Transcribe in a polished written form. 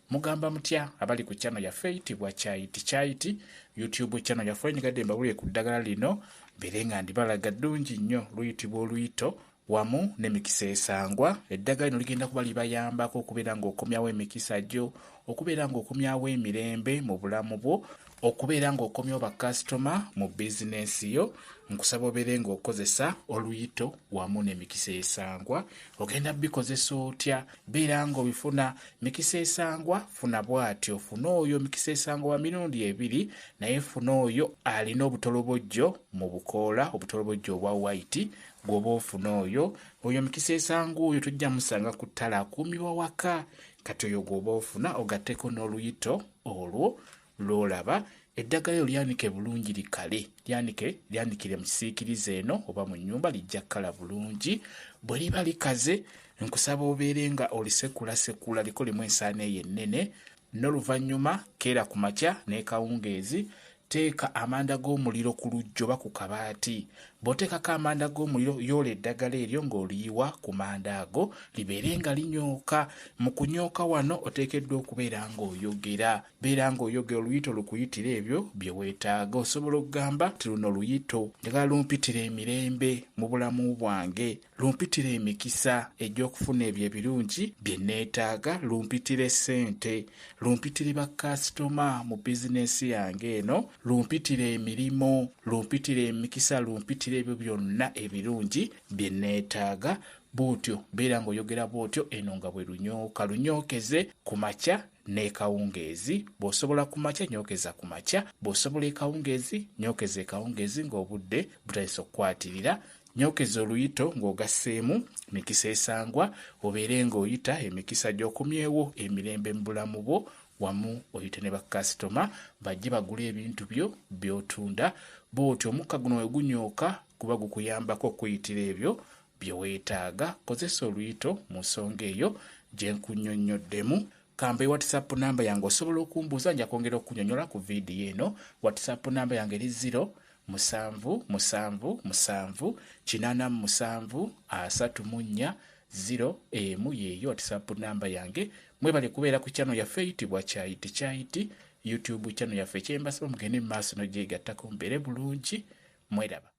Mugamba mutya abali ku channel yaffe eyitibwa Kyayiti Kyayiti YouTube channel yaffe? Njagadde mbabulire ku ddagala lino, mbeere nga ndibalaga ddungi nnyo, luyitibwa oluyito wamu n'emikisa esangwa. Eddagala lino ligenda kuba libayambako okubeera ng'okomyawo emikisa gyo, okubeera ng'okomyawo emirembe mu bulamu bwo, okubeera ng'okomyawo bakasitoma mu bizinensi yo. Nkusaba obeere ng'okozesa oluyito wamu n'emikisa esangwa. Ogenda bikozesa otya? Beera ng'obifuna. Mikisa esangwa funa bw'atyo, funa oyo mikisa esangwa wa mirundi ebiri, naye funa oyo alina obutolobojjo mu bukoola, obutolobojjo obwa white gw'oba ofuna oyo. Oyo mikisa esangwa oyo tojja musanga ku ttale, akuumibwa waka. Kati oyo gw'oba ofuna ogatteko n'oluyito olwo lw'olaba. Eddagala eryo lyanike bulungi likale, lyanike, lyanikire mu kisiikirize eno oba mu nnyumba, lijja kkala bulungi. Bwe liba likaze, nkusaba obeere nga olisekulasekula, likolemu ensaano eyo ennene. N'oluvannyuma keera ku makya n'ekawungeezi, teeka amanda g'omuliro ku luggi oba ku kabaati. Bw'oteekako amanda g'omuliro, yoola eddagala eryo ng'oliyiwa ku manda ago, libeere nga linyooka. Mu kunyooka wano oteekeddwa okubeera ng'oyogera. Beera ng'oyogera oluyito lukuyitire ebyo bye weetaaga. Osobola okugamba nti luno luyito, njagala lumpitire emirembe mu bulamu bwange, lumpitire emikisa egy'okufuna ebyo ebirungi bye neetaaga, lumpitire ssente, lumpitire bakasitoma mu bizinensi yange eno, lumpitire emirimu, lumpitire emikisa, lumpitire ebyo byonna ebirungi bye neetaaga. Bw'otyo beera ng'oyogera bw'otyo eno nga bwe lunyooka. Lunyookeze ku makya n'ekawungeezi. Bw'osobola ku makya, nyookeza ku makya, bw'osobola ekawungeezi, nyookeza ekawungeezi ng'obudde butandise okukwatirira. Nyookeza oluyito ng'ogasseemu mikisa esangwa, obeere ng'oyita emikisa gy'okomyewo emirembe mu bulamu bwo, wamu oyite ne bakasitoma bajje bagule ebintu byo by'otunda. Bw'otyo omukka guno we gunyooka kuba gukuyambako okuyitira ebyo bye weetaaga. Kozesa oluyito mu nsonga eyo gye nkunnyonnyoddemu. Kambe WhatsApp namba yange, osobola okumbuuza, nja kwongera okunnyonnyola ku vidiyo eno. WhatsApp namba yange eri 0 7 7 7 87 34 0 emu, yeeyo WhatsApp namba yange. Mwebale kubeera ku channel yaffe eyitibwa Kyayiti Kyayiti YouTube channel yaffe. Kyembasaba mugende mu maaso n'ogyegattako, mbeere bulungi, mweraba.